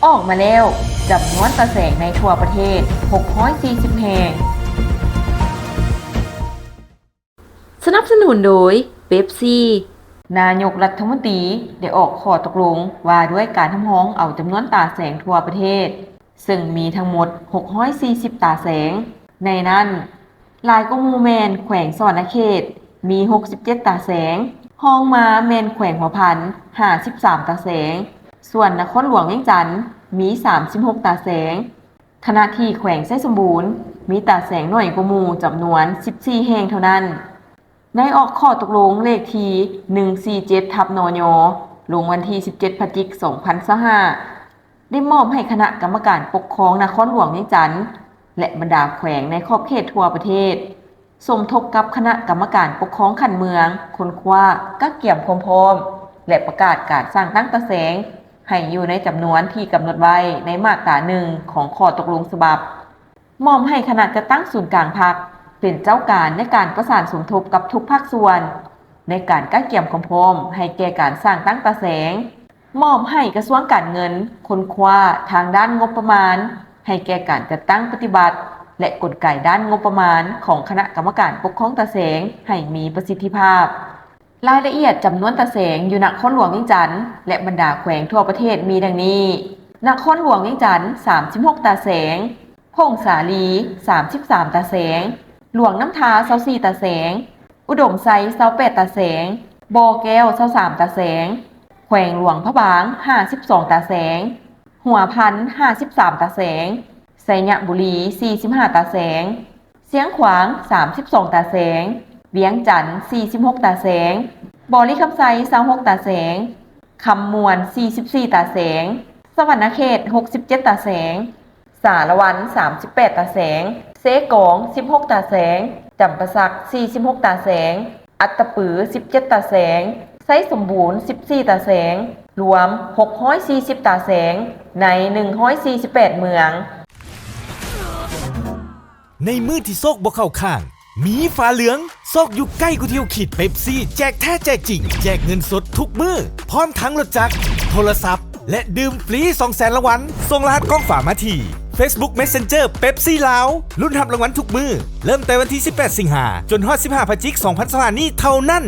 ອອກມາແລ້ວ ຈຳນວນຕາແສງໃນທົ່ວປະເທດ ຫົກຮ້ອຍສີ່ສິບແຫ່ງ. ສະໜັບສະໜູນໂດຍ ເປັບຊີ. ນາຍົກລັດຖະມົນຕີໄດ້ອອກຂໍ້ຕົກລົງວ່າດ້ວຍການຮັບຮອງເອົາຈຳນວນຕາແສງທົ່ວປະເທດ ເຊິ່ງມີທັງໝົດ ຫົກຮ້ອຍສີ່ສິບຕາແສງ. ໃນນັ້ນ, ຫຼາຍກວ່າໝູ່ແມ່ນແຂວງສະຫວັນນະເຂດ ມີ ຫົກສິບເຈັດຕາແສງ, ຮອງມາແມ່ນແຂວງຫົວພັນ ຫ້າສິບສາມຕາແສງ, ສ່ວນນະຄອນຫຼວງວຽງຈັນ ມີ ສາມສິບຫົກຕາແສງ, ຂະນະທີ່ແຂວງໄຊສົມບູນ ມີຕາແສງໜ້ອຍກວ່າໝູ່ ຈຳນວນ ສິບສີ່ແຫ່ງເທົ່ານັ້ນ. ໃນອອກຂໍ້ຕົກລົງເລກທີ ໜຶ່ງສີ່ເຈັດ ທັບ ນຍ ລົງວັນທີ ສິບເຈັດ ພະຈິກ ສອງພັນຊາວຫ້າ ໄດ້ມອບໃຫ້ຄະນະກຳມະການປົກຄອງນະຄອນຫຼວງວຽງຈັນ ແລະ ບັນດາແຂວງໃນຂອບເຂດທົ່ວປະເທດ ສົມທົບກັບຄະນະກຳມະການປົກຄອງຂັ້ນເມືອງ ຄົ້ນຄວ້າ, ກະກຽມຄວາມພ້ອມ ແລະ ປະກາດການສ້າງຕັ້ງຕາແສງ ໃຫ້ຢູ່ໃນຈຳນວນທີ່ກຳນົດໄວ້ໃນມາດຕາ ໜຶ່ງ ຂອງຂໍ້ຕົກລົງສະບັບ. ມອບໃຫ້ຄະນະຈັດຕັ້ງສູນກາງພັກ ເປັນເຈົ້າການໃນການປະສານສົມທົບກັບທຸກພາກສ່ວນ ໃນການກະກຽມຄວາມພ້ອມໃຫ້ແກ່ການສ້າງຕັ້ງຕາແສງ. ມອບໃຫ້ກະຊວງການເງິນຄົ້ນຄວ້າທາງດ້ານງົບປະມານ ໃຫ້ແກ່ການຈັດຕັ້ງປະຕິບັດ ແລະ ກົນໄກດ້ານງົບປະມານຂອງຄະນະກຳມະການປົກຄອງຕາແສງໃຫ້ມີປະສິດທິພາບ. ລາຍລະອຽດຈຳນວນຕາແສງຢູ່ນະຄອນຫຼວງວຽງຈັນ ແລະ ບັນດາແຂວງທົ່ວປະເທດມີດັ່ງນີ້: ນະຄອນຫຼວງວຽງຈັນ ສາມສິບຫົກຕາແສງ, ຜົ້ງສາລີ ສາມສິບສາມຕາແສງ, ຫຼວງນ້ຳທາ ຊາວສີ່ຕາແສງ, ອຸດົມໄຊ ຊາວແປດຕາແສງ, ບໍ່ແກ້ວ ຊາວສາມຕາແສງ, ແຂວງຫຼວງພະບາງ ຫ້າສິບສອງຕາແສງ, ຫົວພັນ ຫ້າສິບສາມຕາແສງ, ໄຊຍະບູລີ ສີ່ສິບຫ້າຕາແສງ, ຊຽງຂວາງ ສາມສິບສອງຕາແສງ, ວຽງຈັນ ສີ່ສິບຫົກຕາແສງ, ບໍລິຄຳໄຊ ຊາວຫົກຕາແສງ, ຄຳມ່ວນ ສີ່ສິບສີ່ຕາແສງ, ສະຫວັນນະເຂດ ຫົກສິບເຈັດຕາແສງ, ສາລະວັນ ສາມສິບແປດຕາແສງ, ເຊກອງ ສິບຫົກຕາແສງ, ຈຳປາສັກ ສີ່ສິບຫົກຕາແສງ, ອັດຕະປື ສິບເຈັດຕາແສງ, ໄຊສົມບູນ ສິບສີ່ຕາແສງ, ລວມ ຫົກຮ້ອຍສີ່ສິບຕາແສງ ໃນ ໜຶ່ງຮ້ອຍສີ່ສິບແປດເມືອງ. ໃນມື້ທີ່ໂຊກບໍ່ເຂົ້າຂ້າງ ມີຟ້າເຫຼືອງ ໂຊກຢູ່ໃກ້ກວ່າທີ່ເຮົາຄິດ. ເປັບຊີ ແຈກແທ້ແຈກຈິງ ແຈກເງິນສົດທຸກມື້ ພ້ອມທັງລົດຈັກ, ໂທລະສັບ ແລະ ດື່ມຟຣີສອງແສນລາງວັນ. ສົ່ງລະຫັດກ້ອງຝາມາທີ່ ເຟສບຸກ ເມສເຊັນເຈີ ເປັບຊີລາວ. ລຸ້ນຮັບລາງວັນທຸກມື້ ເລີ່ມແຕ່ວັນທີ ສິບແປດ ສິງຫາ ຈົນຮອດ ສິບຫ້າ ພະຈິກ ສອງພັນຊາວຫ້າ ນີ້ເທົ່ານັ້ນ.